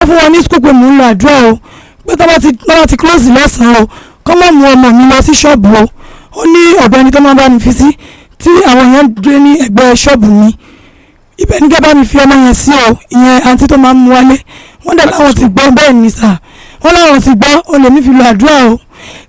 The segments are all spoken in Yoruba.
fún wọn ní school pé mò ń lọ àdúrà o, pé tó bá ti close lọ́sàn-án o, kọ́ mọ̀ mú ọmọ mi lọ sí ṣọ́ọ̀bù o. Ó ní ọ̀dọ̀ ẹni tó máa bá mi fi sí, tí àwọn èèyàn dúró ní ẹ̀gbẹ́ ṣọ́ọ̀bù mi, ibẹ̀ ní kẹ́ bá mi fi ọmọ yẹn sí o, ìyẹn àǹtí tó máa ń mú wálé. Wọ́n dẹ̀ láwọn ti gbọ́. Bẹ́ẹ̀ ni sà, wọ́n láwọn ti gbọ́. Ó lè mi fi lọ àdúrà o.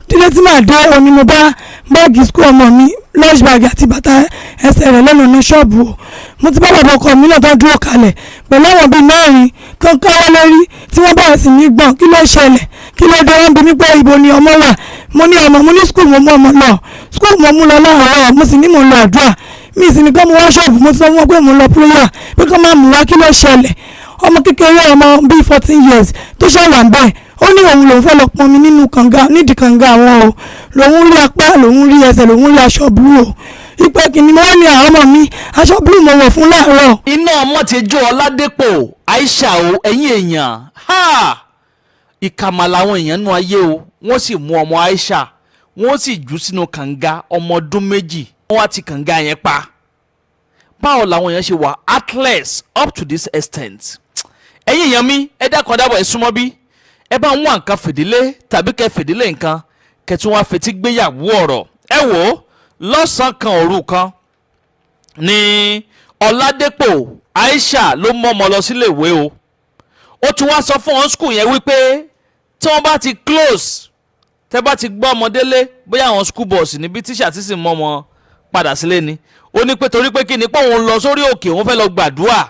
Dídé tí màá dé, òní mo bá báàgì school ọmọ mi, lunch bag àti bàtà ẹsẹ̀ rẹ̀ lẹ́nu ọ̀nà ṣọ́ọ̀bù o. Mo ti bá bàbá ọkọ mi náà tó dúró kalẹ̀ pẹ̀lú àwọn bíi mẹ́rin tó ń káwọ́ lórí, tí wọ́n bẹ̀rẹ̀ sí ní gbọ̀n. Kí ló ṣẹlẹ̀? Kí ló dé? Wọ́n bi mí pé ibo ni ọmọ wà. Mo ní ọmọ, mo ní school mo mú ọmọ lọ, school mo mú lọ láàárọ̀. Mo sì ní mo lọ àdúrà, mi sì ní kọ́ mo wá ṣọ́ọ̀bù. Mo ti sọ fún wọn pé mo lọ prayer, pé kọ́ máa mú wá. Kí ló ṣẹlẹ̀? Ọmọ kékeré, ọmọ bíi 14 years tó ṣàwà ń bẹ́ẹ̀, ó ní òun lòun fẹ́ lọ pọnmi nínú kànga, nídìí kànga àwọn o, lòun rí apá, lòun rí ẹsẹ̀, lòun rí aṣọ blue o. Ìpè kìíní mo wá ní àwọn ọmọ mi, aṣọ blue mo wọ̀ fún láàárọ̀. Iná ọmọ ti jó Ọládépò Aisha o. Ẹ̀yin èèyàn, ha, ìkàmà làwọn èèyàn nú ayé o. Wọ́n sì mú ọmọ Aisha, wọ́n sì jù sínú kànga. Ọmọ ọdún 2, wọ́n wá ti kànga yẹn pa. Báwo làwọn èèyàn ṣe wà heartless up to this extent? Ẹ̀yin èèyàn mi, ẹ dákun dábọ̀, ẹ súnmọ́ bí ẹ bá ń wá nǹkan fìdílé tàbí kẹ fìdílé nǹkan kẹtù wá fetí gbéyàwó ọ̀rọ̀. Ẹ wò ó, lọ́sàn-án kan òru kan ní Ọládépò Aisha ló mọ́mọ́ lọ sílé ìwé o. Ó tún wá sọ fún wọn school yẹn wípé tí wọ́n bá ti close, tẹ́ bá ti gbọ́ ọmọdélé, bóyá àwọn school bus níbi tíṣà tí sì mọ́ ọmọ padà sílé ni. Ó ní pé torí pé kí ni, pé òun lọ sórí òkè, òun fẹ́ lọ gbàdúrà.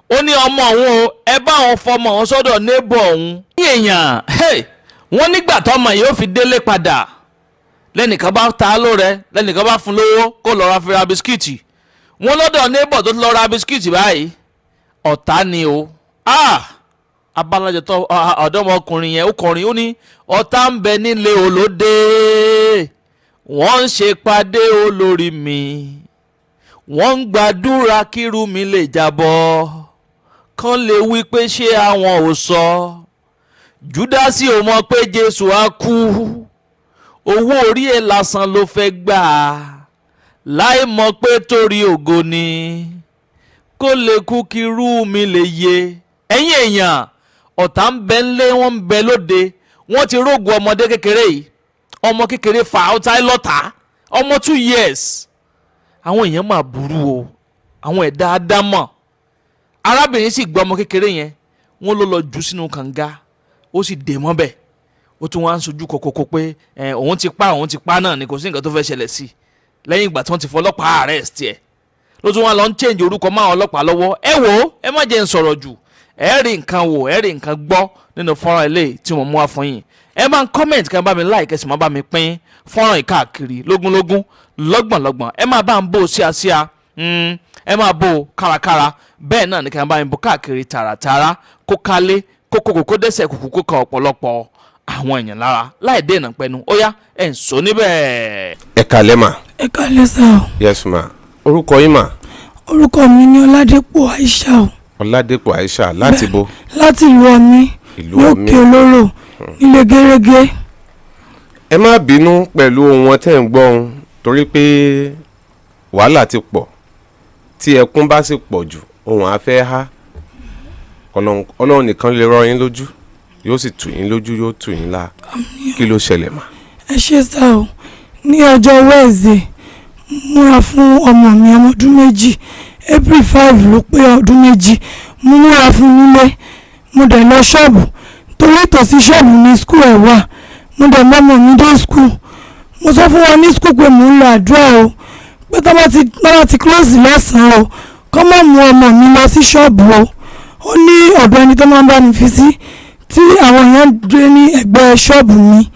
Ó ní ọmọ òun o, ẹ bá òun fọmọ òun sọ́dọ̀ neighbor òun. Ní èèyàn, wọ́n nígbà tọ́mọ yìí ó fi délé padà, lẹ́nìkan bá ta á lóore, lẹ́nìkan bá fún lówó kó lọ́ọ́ ra fi ra biscuit. Wọ́n lọ́dọ̀ neighbor tó lọ́ọ́ ra biscuit báyìí, ọ̀tá ni o. Ah, abalajọ tó ọ̀dọ́mọkùnrin yẹn, ó kọrin, ó ní ọ̀tá ń bẹ nílé olóde, wọ́n ń ṣe pàdé olórí mi, wọ́n ń gbàdúrà kírú mi lè jábọ́, kán lè wí pé ṣé àwọn ò sọ. Júdásì ò mọ̀ pé Jésù á kú, owó orí ẹ̀ lásán ló fẹ́ gbà, láì mọ̀ pé torí ògo ni, kó lè kú kírú mi lè yé. Ẹ̀yin èèyàn, ọ̀tá ń bẹ ńlé, wọ́n ń bẹ lóde. Wọ́n ti rógun ọmọdé kékeré yìí, ọmọ kékeré fa ọ̀tá lọ́tà, ọmọ 2 years. Àwọn èèyàn máa burú o, àwọn ẹ̀dá ádámọ̀. Arábìnrin sì gbọ́ ọmọ kékeré yẹn, wọ́n ló lọ jù sínú kànga, ó sì dè mọ́bẹ̀. Ó tún wá ń sojú kòkòkò pé ẹ òun ti pa, òun ti pa náà ni, kò sí nǹkan tó fẹ́ ṣẹlẹ̀ sí i. Lẹ́yìn ìgbà tí wọ́n ti fọlọ́pàá arrest ẹ̀, ló tún wá lọ ń change orúkọ máwọn ọlọ́pàá lọ́wọ́. Ẹ wò ó, ẹ má jẹ́ ń sọ̀rọ̀ jù. Ẹ rí nǹkan wò, ẹ rí nǹkan gbọ́ nínú fọ́nrán eléyìí tí mo mú wá fún yín. Ẹ máa ń comment, kí ẹ bá mi like, ẹ sì máa bá mi pín fọ́nrán yìí káàkiri lógúnlógún, lọ́gbọ̀nlọ́gbọ̀n. Ẹ máa bá ń bò síasíá, ẹ máa bò kárakára. Bẹ́ẹ̀ náà ni kí ẹ bá mi bò káàkiri tààràtààrà, kó kálé kókó, kó dẹ́sẹ̀ kùkù, kó kan ọ̀pọ̀lọpọ̀ àwọn èèyàn lára láì dènà pẹ̀lú. Ó yá, ẹ̀ ń sọ níbẹ̀. Ẹ kàlẹ́ mà. Ẹ kálẹ́ sá o. Yes ma. Orúkọ yín mà? Orúkọ mi ní Ọládépò Aisha o. Ọládépò Aisha, láti bo? Láti ìlú Ọmí. Ìlú ní Ọmí. Òkè Olóró, nílé gẹ́rẹ́gẹ́. Ẹ má bínú pẹ̀lú ohun wọn tẹ́ ń gbọ́ ohun, torí pé wàhálà ti pọ̀. Tí ẹkún bá sì pọ̀ jù, ohun á fẹ́ há. Ọlọ́run nìkan lè rọ yín lójú, yóò sì tù yín lójú, yóò tù yín lá. Kí ló ṣẹlẹ̀ mà? Ẹ ṣe sá o. Ní ọjọ́ Wednesday, múra fún ọmọ mi, ọmọ ọdún 2, April 5 ló pé ọdún 2. Mo múra fún nílé, mo dẹ̀ lọ ṣọ́ọ̀bù, torí ìtòsí ṣọ́ọ̀bù ní school ẹ̀ wà. Mo dẹ̀ mọ́mọ́ mi dé school. Mo sọ fún wọn ní school pé mò ń lọ àdúrà o, pé tó bá ti close lọ́sàn-án o, kọ́ mọ̀ mú ọmọ mi lọ sí ṣọ́ọ̀bù o. Ó ní ọ̀dọ̀ ẹni tó máa ń bá mi fi sí, tí àwọn èèyàn dúró ní ẹ̀gbẹ́ ṣọ́ọ̀bù mi,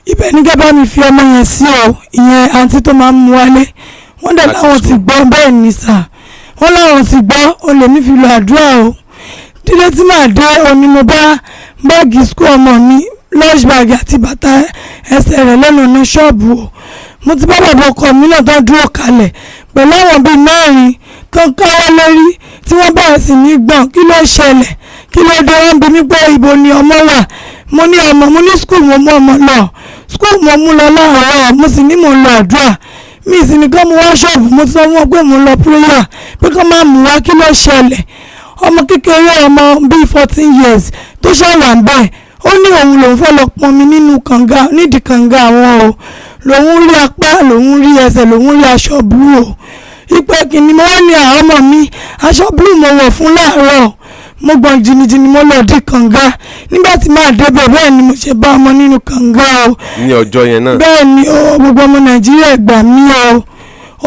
ibẹ̀ ní kẹ́ bá mi fi ọmọ yẹn sí o, ìyẹn àǹtí tó máa ń mú wálé. Wọ́n dẹ̀ Láti láwọn ti school. gbọ́. Bẹ́ẹ̀ ni sà, wọ́n láwọn ti gbọ́. Ó lè mi fi lọ àdúrà o. Dídé tí màá dé, òní mo bá báàgì school ọmọ mi, lunch bag àti bàtà ẹsẹ̀ rẹ̀ lẹ́nu ọ̀nà ṣọ́ọ̀bù o. Mo ti bá bàbá ọkọ mi náà tó dúró kalẹ̀ pẹ̀lú àwọn bíi mẹ́rin tó ń káwọ́ lórí, tí wọ́n bẹ̀rẹ̀ sí ní gbọ̀n. Kí ló ṣẹlẹ̀? Kí ló dé? Wọ́n bi mí pé ibo ni ọmọ wà. Mo ní ọmọ, mo ní school mo mú ọmọ lọ, school mo mú lọ láàárọ̀. Mo sì ní mo lọ àdúrà, mi sì ní kọ́ mo wá ṣọ́ọ̀bù. Mo ti sọ fún wọn pé mo lọ prayer, pé kọ́ máa mú wá. Kí ló ṣẹlẹ̀? Ọmọ kékeré, ọmọ bíi 14 years tó ṣàwà ń bẹ̀, ó ní òun lòun fẹ́ lọ pọnmi nínú kànga, nídìí kànga àwọn o, lòun rí apá, lòun rí ẹsẹ̀, lòun rí aṣọ blue o. Ìpè kìíní mo wá ní àwọn ọmọ mi, aṣọ blue mo wọ̀ fún láàárọ̀. Mo gbọ̀n jìnnìjìnnì, mo lọ dí kànga. Nígbà tí màá débẹ̀, bẹ́ẹ̀ ni mo ṣe bá ọmọ nínú kànga o. Ní ọjọ́ yẹn náà? Bẹ́ẹ̀ ni o. Gbogbo ọmọ Nàìjíríà, gbà mí o,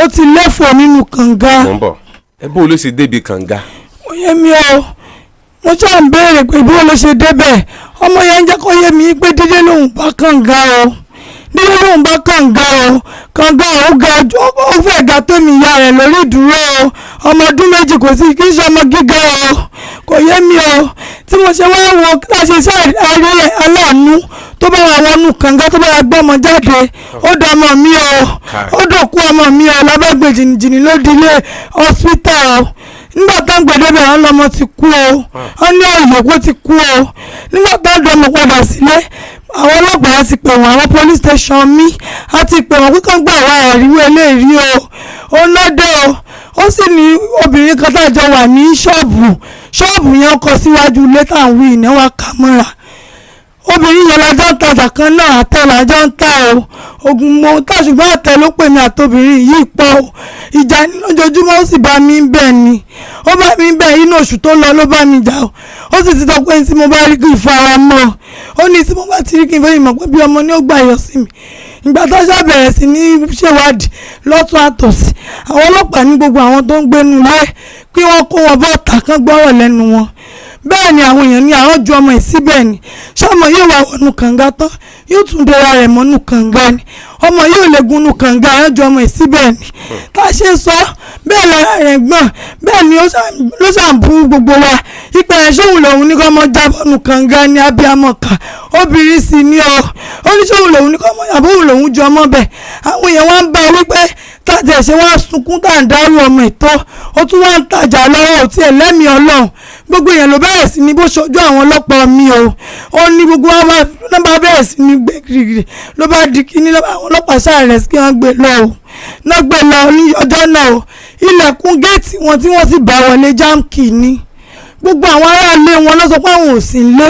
ó ti lẹ́fọ̀ọ́ nínú kànga. Mò ń bọ̀. Ẹ bó ló ṣe débi kànga? Ó yé mi o. Mo ṣáà ń béèrè pé bí wọ́n ló ṣe débẹ̀. Ọmọ yẹn ń jẹ́ kó yé mi pé dídé lòun bá kànga o, dídé lòun bá kànga o. Kànga ò ga ju, ó fẹ́ ga tó mi ìyá rẹ̀ lórí ìdúró o. Ọmọ ọdún 2 kò sí, kí n ṣe ọmọ gíga o. Kò yé mi o. Tí mo ṣe wá wo kí a ṣe ṣe àárẹ̀ aláàánú tó bá wà wọnú kànga, tó bá wà gbọ́ ọmọ jáde, ó dọ̀ ọmọ mi o, ó dọ̀kú ọmọ mi o. Lábẹ́gbẹ̀ jìnnìjìnnì ló dilé hospital o. Nígbà tó ń gbẹdẹ́bẹ̀, àwọn ọmọ ti kú o. Wọ́n ní òyìnbó ti kú o. Nígbà tó ń dọ̀mọ̀ padà sílé, àwọn ọlọ́pàá ti pè wọ́n, àwọn police station mi á ti pè wọ́n kíkọ́ gbà wá àríwó eléyìí o. Ó lọ́dọ̀ o. Ó sì ní obìnrin kan tá a jọ wà ní ṣọ́ọ̀bù, ṣọ́ọ̀bù yẹn kọ síwájú ilé tá à ń wí ìnáwó àkàmọ́ra. Obìnrin yẹn lájọ́ ń tajà kan náà, àtẹ lájọ́ ń tà o. Oògùn mo tà, ṣùgbọ́n àtẹ ló pè mí àtobìnrin yìí pọ̀ o. Ìjà ní lójoojúmọ́, ó sì bá mi ń bẹ̀ ni, ó bá mi ń bẹ̀. Inú oṣù tó lọ ló bá mi jà o. Ó sì ti sọ pé tí mo bá rí kí n fara mọ́. Ó ní tí mo bá ti rí kí n fẹ́ ìmọ̀ pé bí ọmọ ní ó gbà yọ sí mi. Ìgbà tó ṣàbẹ̀rẹ̀ sí ní ṣèwádìí lọ́tún àtòsí, àwọn ọlọ́pàá ní gbogbo àwọn tó ń gbénu ilé kí wọ́n kó wọn bọ́ọ̀tà kán gbọ́rọ̀ lẹ́nu wọn. Bẹ́ẹ̀ ni àwọn èèyàn ní àwọn ju ọmọ yìí síbẹ̀ ni. Ṣọmọ yóò wá wọnú kànga tán, yóò tún dera rẹ̀ mọ́nú kànga ni? Ọmọ yóò lè gunú kànga. Àwọn ju ọmọ yìí síbẹ̀ ni. Tá a ṣe sọ bẹ́ẹ̀ lára rẹ̀ gbọ̀n, bẹ́ẹ̀ ni ló ṣàn bú gbogbo wa ìpè ẹ̀. Ṣóun lòun ní kọ́ ọmọ jábọ́nú kànga ni? Abiyamọ kà, obìnrin sì ni ọ. Ó ní ṣóun lòun ní kọ́ ọmọ, àbóhùn lòun ju ọmọ bẹ̀. Àwọn èèyàn wá ń bá wípé tàjà ẹ̀ṣẹ̀ wá sunkún tá à ń dárú ọmọ ìtọ́, ó tún wá ń tajà lọ́wọ́, ò tiẹ̀ lẹ́mìí Ọlọ́run. Gbogbo èèyàn ló bẹ̀rẹ̀ sí ní bó ṣojú àwọn ọlọ́pàá mi o. Ó ní gbogbo wa bá bẹ̀rẹ̀ sí ní gbé kirikiri, ló bá di kíní lọ́ba. Àwọn ọlọ́pàá ṣàrẹ̀ sí kí wọ́n gbé lọ o, náà gbé lọ ní ọjọ́ náà o. Ilẹ̀kùn géètì wọn tí wọ́n sì bá wọlé, jam key ni. Gbogbo àwọn aráalé wọn ló sọ pé àwọn ò sí lé,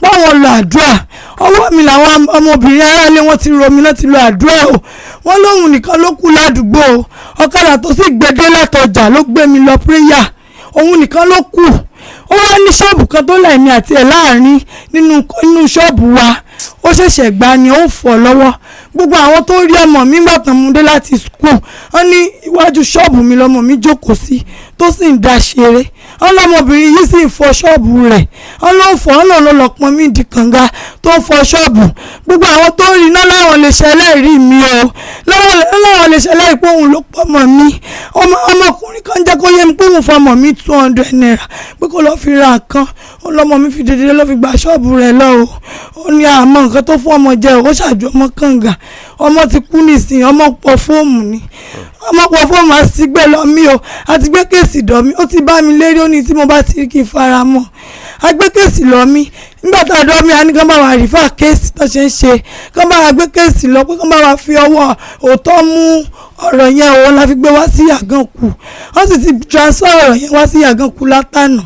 báwọn lọ àdúrà. Ọwọ́ mi làwọn ọmọbìnrin aráalé wọn ti romi náà ti lọ àdúrà o. Wọ́n lóhùn nìkan ló kù ládùúgbò o. Ọ̀kadà tó sì gbẹdé látọjà ló gbé mi lọ prayer. Òun nìkan ló kù. Ó wá ní ṣọ́ọ̀bù kan tó lẹ̀mí àti ẹ̀ láàrin nínú ṣọ́ọ̀bù wa. Ó ṣẹ̀ṣẹ̀ gbà ni, ó ń fọ̀ lọ́wọ́. Gbogbo àwọn tó rí ọmọ mi gbà tán mú dé láti school, wọ́n ní iwájú ṣọ́ọ̀bù mi lọ́mọ mi jókòó sí, tó sì ń dá ṣeré. Wọ́n lọ́mọbìnrin yìí sì ń fọ ṣọ́ọ̀bù rẹ̀. Wọ́n ló ń fọ́, wọ́n lòun ló lọ pọn mí di kànga tó ń fọ ṣọ́ọ̀bù. Gbogbo àwọn tó rí iná láwọn lè ṣe ẹlẹ́rìí mi o, láwọn lè ṣe ẹlẹ́rìí pé òun ló pọ̀ mọ́ mi. Ọmọkùnrin kan jẹ́ kó yé mi pé òun fọmọ mi ₦200 pé kó lọ́ọ́ fi ra nǹkan. Ó lọ́mọ mi fi dédé ló fi gba ṣọ́ọ̀bù rẹ̀ lọ o. Ó ní àmọ́ nǹkan tó fún ọmọ jẹ, ó ṣàjọ ọmọ kànga. Ọmọ ti kú nísìnyí. Ọmọ pọ̀ fóòmù ni, ọmọ pọ̀ fóòmù. Àti gbé lọ mí o, àti gbé case dọ̀ mí. Ó ti bá mi lérí, ó ní tí mo bá ti rí kí n fara mọ́. A gbé case lọ mí. Nígbà tá a dọ́ mi, a ní kán bá wa refer case tó ṣe ń ṣe, kán bá wa gbé case lọ, pé kán bá wa fi ọwọ́ òótọ́ mú ọ̀rọ̀ yẹn. Òun la fi gbé wá sí Yàgànkù. Wọ́n sì ti transfer ọ̀rọ̀ yẹn wá sí Yàgànkù látànà,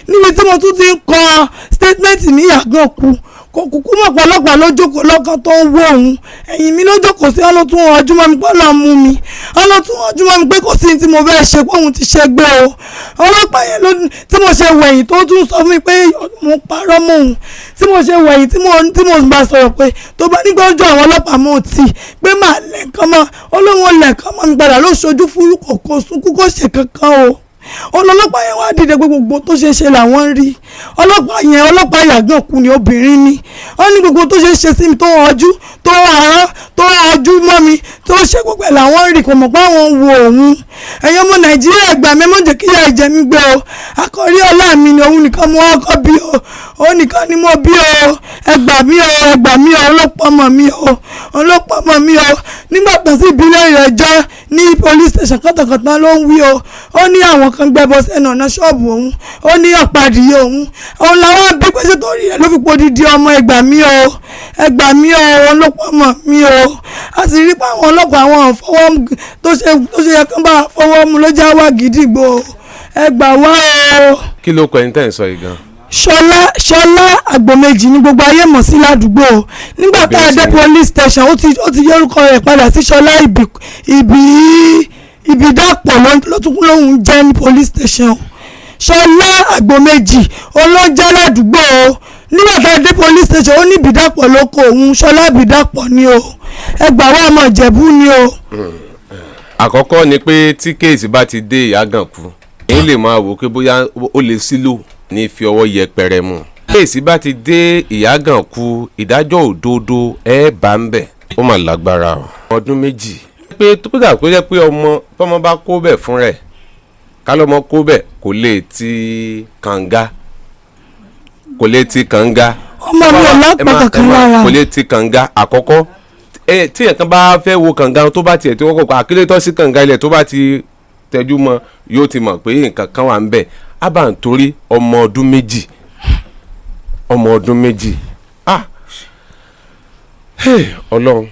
níbi tí mo tún ti ń kọ statement ní Yàgànkù. Kò kúkú mọ̀ pé ọlọ́pàá ló jókòó lọ́kàn tó ń wó òun. Ẹ̀yìn mi ló jókòó sí. Ọ́n ló tún ọjọ́ mọ́ mi pé ọlọ́ mú mi. Ọ́n ló tún ọjọ́ mọ́ mi pé kò sí ní tí mo fẹ́ ṣe, pé òun ti ṣe gbé o. Ọlọ́pàá yẹn ló tí mo ṣe wẹ̀yìn tó tún sọ fún mi pé mo parọ́ mọ́ òun. Tí mo ṣe wẹ̀yìn tí mo bá sọ̀rọ̀ pé tó bá nígbà ojú àwọn ọlọ́pàá mọ́ tì pé màá lẹ̀kán mọ́, ó lóun lẹ̀kán mọ́ mi padà ló ṣojú fúrú, kò sunkún, kò ṣe kankan o. Ọlọ́pàá yẹn wá dìde pé gbogbo tó ṣe ṣe làwọn ń rí. Ọlọ́pàá yẹn, ọlọ́pàá Yàgànkù ni, obìnrin ni. Wọ́n ní gbogbo tó ṣe ṣe sí mi, tó ọjú tó arán tó ọjú mọ́ mi, tó ṣe gbogbo ẹ̀ làwọn ń rí. Kò mọ̀ pé àwọn ń wo òun. Ẹ̀yin ọmọ Nàìjíríà, gbà mí, mọ̀ jẹ́ kíyà ìjẹ́ mi gbé o. Akọrí ọlá mi ni. Òun nìkan mo ọkọ bí o, òun nìkan ni mo bí o. Ẹ gbà mí o, ẹ gbà mí o. Ọlọ́pàá ọmọ mi o, ọlọ́pàá ọmọ mi o. Nígbà tó sì ìbílẹ̀ rẹ̀ jọ ní police station, kọ́tàkọ́tà ló ń wí o. Ó ní àwọn kan gbẹ́bọ sẹ́nu ọ̀nà ṣọ́ọ̀bù òun, ó ní ọ̀pá-adìyẹ òun. Òun làwọn bí pé ṣé torí rẹ̀ ló fi podidi ọmọ? Ẹ gbà mí o, ẹ gbà mí o. Ọlọ́pàá ọmọ mi o. A sì rí pé àwọn ọlọ́pàá, àwọn fọwọ́ tó ṣe yẹ kán bá fọwọ́ mu ló já wá gidigbo. Ẹ gbà wá o. Kí ló kọ ẹni tẹ́ ń sọ yìí gan? Ṣọlá, Ṣọlá Àgbòmejì ní gbogbo ayé mọ̀ sí ládùúgbò. Nígbà tá a dé police station, ó ti yórúkọ rẹ̀ padà sí Ṣọlá Ìbídàpọ̀ ló tún lóun jẹ́ ní police station. Ṣọlá Àgbòmejì olójẹ́ ládùúgbò. Nígbà tá a dé police station, ó ní Ìbídàpọ̀ ló kọ òun. Ṣọlá Ìbídàpọ̀ ni o, ẹgbàá wa ọmọ Ìjẹ̀bú ni o. Àkọ́kọ́ ni pé tí kéèsì bá ti dé Ìyágànkú, èyí lè máa wò pé bóyá ó lè sílò ní fi ọwọ́ yẹpẹrẹ mu. Kéèsì bá ti dé Ìyágànkú, ìdájọ́ òdodo ẹ bá ń bẹ̀. Ó mà lágbára o. Ọdún méjì. Pé kódà kó jẹ́ pé ọmọ tọmọ bá kó bẹ̀ fún rẹ̀, kálọ́mọ kó bẹ̀ kò lè ti kànga. Kò lè ti kànga. Ọmọ mi ò lápá kankan lára. Kò lè ti kànga àkọ́kọ́. Tí ẹ̀kan bá fẹ́ wo kànga tó bá tiẹ̀ tí wọ́n kọ̀ àkílẹ̀ tọ́ sí kànga ilẹ̀ tó bá ti tẹjú mọ́, yóò ti mọ̀ pé nǹkan kan wà ń bẹ̀. Ábà ń torí ọmọ ọdún méjì, ọmọ ọdún méjì, ah, Ọlọ́run,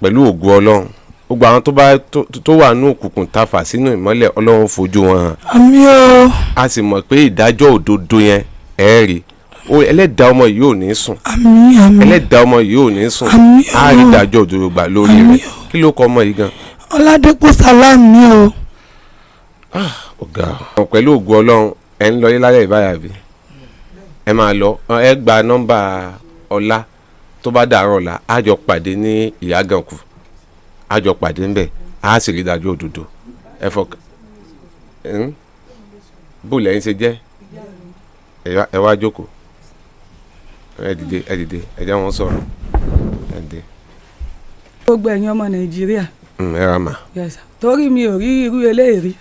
pẹ̀lú ògo Ọlọ́run, gbogbo àwọn tó bá tó wà ní òkùnkùn ta fà sínú ìmọ́lẹ̀, Ọlọ́run fojú wọn hàn. Àmín o. A sì mọ̀ pé ìdájọ́ òdodo yẹn ẹ̀ rí. Ẹlẹ́dàá ọmọ yìí ò ní sùn. Àmín, àmín. Ẹlẹ́dàá ọmọ yìí ò ní sùn. Àmín o. A rí ìdájọ́ òdodo gbà lórí rẹ̀. Kí ló kọ ọmọ yìí gan? Ọládépò Salam ni o. Ọ̀gá, pẹ̀lú ògo Ọlọ́run, ẹ̀ ń lọ yé lálẹ́ ìbáyà bí? Ẹ máa lọ, ẹ gba nọ́mbà Ọlá tó bá dàárọ̀ ọ̀la, á jọ pàdé ní Ìyágànkú, á jọ pàdé ńbẹ̀, á sì rí ìdájọ́ òdodo. Ẹ fọkàn bó lẹ́yìn ṣe jẹ́, ẹ wá jókòó, ẹ dìde, ẹ dìde, ẹ jẹ́ wọn sọ̀rọ̀, ẹ dìde. Gbogbo ẹ̀yin ọmọ Nàìjíríà. Ẹ ra mà. Torí mi ò rí irú eléyìí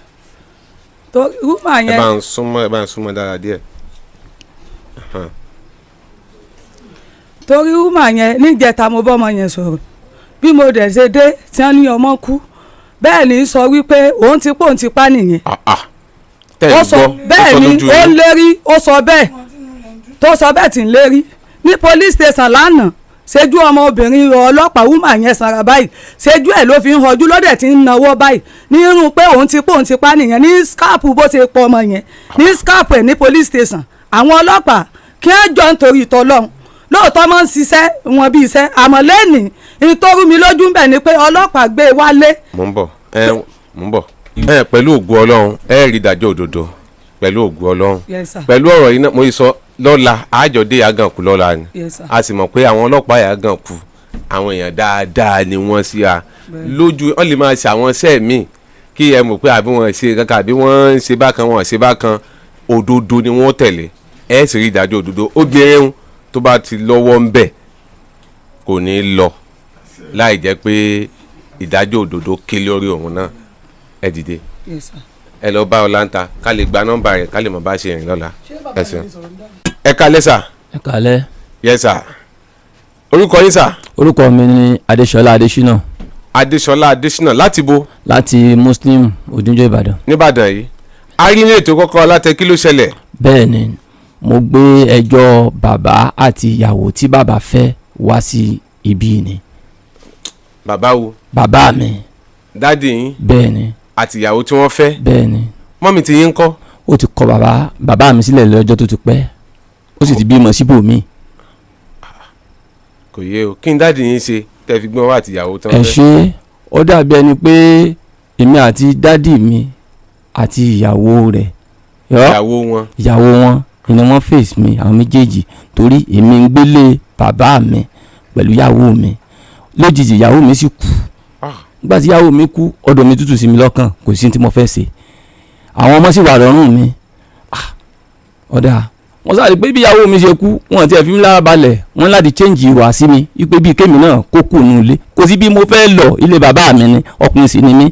torí rúmà yẹn. Ẹ bá ń súnmọ́, ẹ bá ń súnmọ́ dára díẹ̀. Torí rúmà yẹn níjẹta mo bọ́mọ yẹn sọ̀rọ̀, bí mo dẹ̀ ṣe dé tí wọ́n ní ọmọ kú, bẹ́ẹ̀ ni sọ wípé òun ti pòun ti pa nìyẹn. Ó sọ bẹ́ẹ̀ ni ó lérí, ó sọ bẹ́ẹ̀ tó sọ bẹ́ẹ̀ tí ń lérí ní police station lánàá. Ṣẹ́jú ọmọbìnrin ọlọ́pàá wúmà yẹn sanra báyìí, ṣẹ́jú ẹ̀ ló fi ń họjú lọ́dẹ̀ tí ń nawọ́ báyìí ní irun pé òun ti pòun ti pa nìyẹn ní scarp bó ṣe pọ̀ ọmọ yẹn ní scarp ẹ̀ ní police station. Àwọn ọlọ́pàá kí wọ́n jọ nítorí ìtọ́lọ́hún, lóòótọ́ máa ń ṣiṣẹ́ wọn bí iṣẹ́, àmọ́ lẹ́nìí ìtọ́rú mi lójú ń bẹ̀ ni pé ọlọ́pàá gbé e wálé. Mò ń bọ̀, ẹ mò ń bọ̀. Ẹ pẹ̀lú ògo Ọlọ́run, ẹ rí ìdájọ́ òdodo pẹ̀lú ògo Ọlọ́run. Pẹ̀lú ọ̀rọ̀ yìí náà mo sọ lọ́la, àjọdé Ìyágànkú lọ́la ni. A sì mọ̀ pé àwọn ọlọ́pàá Ìyágànkú àwọn èèyàn dáadáa ni wọ́n sí a lójú. Wọ́n lè máa ṣe àwọn iṣẹ́ míì kí ẹ mọ̀ pé àbí wọ́n ṣe kankan, àbí wọ́n ń ṣe bákan, wọ́n ṣe bákan, òdodo ni wọ́n tẹ̀lé. Ẹ sì rí ìdájọ́ òdodo. Obìnrin tó bá ti lọ́wọ́ ń bẹ̀ kò ní lọ láì jẹ́ pé ìdájọ́ òdodo ké lórí òun náà. Ẹ dìde, ẹ lọ bá Ọláńta ká lè gba nọ́mbà rẹ̀ ká lè mọ̀ bá ṣe rìn lọ́la. Ẹ ṣeun. Ẹ kálẹ́ sà. Ẹ kálẹ́. Yes sà. Orúkọ yín sà. Orúkọ mi ni Adéṣọlá Adéṣínà. Adéṣọlá Adéṣínà láti bo. Láti Muslim Òdúnjọ Ìbàdàn. Níbàdàn yìí. A rí ní ètò kọ́kọ́ Alátẹ, kí ló ṣẹlẹ̀? Bẹ́ẹ̀ ni, mo gbé ẹjọ́ bàbá àti ìyàwó tí bàbá fẹ́ wá sí ibí ni. Bàbá wo? Bàbá mi. Dádì yín? Bẹ́ẹ̀ ni. Àti ìyàwó tí wọ́n fẹ́? Bẹ́ẹ̀ ni. Mọ́mì tí yín ń kọ́? Ó ti kọ bàbá mi sílẹ̀ lọ́jọ́ tó ti pẹ́, ó sì ti bímọ síbòmíì. Kò yé o, kí n dádì yín ṣe tẹ́ fi gbọ́n wá àti ìyàwó tí wọ́n fẹ́? Ẹ ṣe, ó dàbí ẹni pé èmi àti dádì mi àti ìyàwó rẹ̀. Ìyàwó wọn. Ìyàwó wọn ni wọ́n face mi, àwọn méjèèjì, torí èmi ń gbélé bàbá mi pẹ̀lú ìyàwó mi. Lójijì ìyàwó mi sì kú. Nígbà tí ìyàwó mi kú, ọ̀dọ̀ mi tútù sí mi lọ́kàn, kò sí tí mo fẹ́ ṣe. Àwọn ọmọ sì wà lọ́rùn mi. Ọ̀dà wọ́n sáré pé bí ìyàwó mi ṣe kú, wọ́n ti ẹ̀ fi mí lára balẹ̀, wọ́n láti change ìwà sí mi wípé bíi kémi náà kó kù nù ilé, kò sí bí mo fẹ́ lọ, ilé bàbá mi ni, ọkùnrin sì ni mí.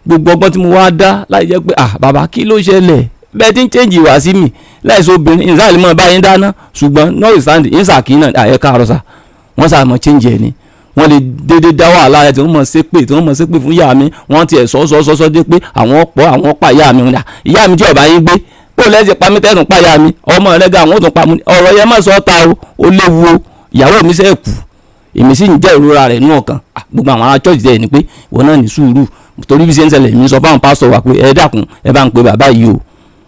Gbogbo ọgbọ́n tí mo wá dá láì jẹ́ pé ah bàbá kí ló ṣẹlẹ̀ bẹ́ẹ̀ tí ń change ìwà sí mi láìsọ obìnrin ìsáàlì mọ́ báyìí ń dáná, ṣùgbọ́n nọ́ọ̀sì ìsàkí náà ẹ̀ káàárọ̀ sà, wọ́n sà mọ́ change ẹ̀ ni. Wọ́n lè dédé dá wàhálà ẹ̀ tí wọ́n mọ̀ ṣépè, tí wọ́n mọ̀ ṣépè fún ìyá mi, wọ́n tiẹ̀ sọ dé pé àwọn pọ̀ àwọn pa ìyá mi, ìyá mi tí ọ̀bá yín gbé ó lẹ́sẹ̀ pa mí tẹ́sùn pa ìyá mi, ọmọ rẹ̀ ga àwọn ò tún pa mí, ọ̀rọ̀ yẹn má sọ ta o, ó léwu o. Ìyàwó mi sẹ́ kú, èmi sì ń jẹ́ ìrora rẹ̀ nú ọkàn. Gbogbo àwọn ará church dẹ̀ ni pé ìwọ náà ní sùúrù, Torí bí ṣe ń ṣẹlẹ̀, mi sọ fáwọn pásítọ̀ wa pé ẹ dákun, ẹ bá ń pe bàbá yìí o,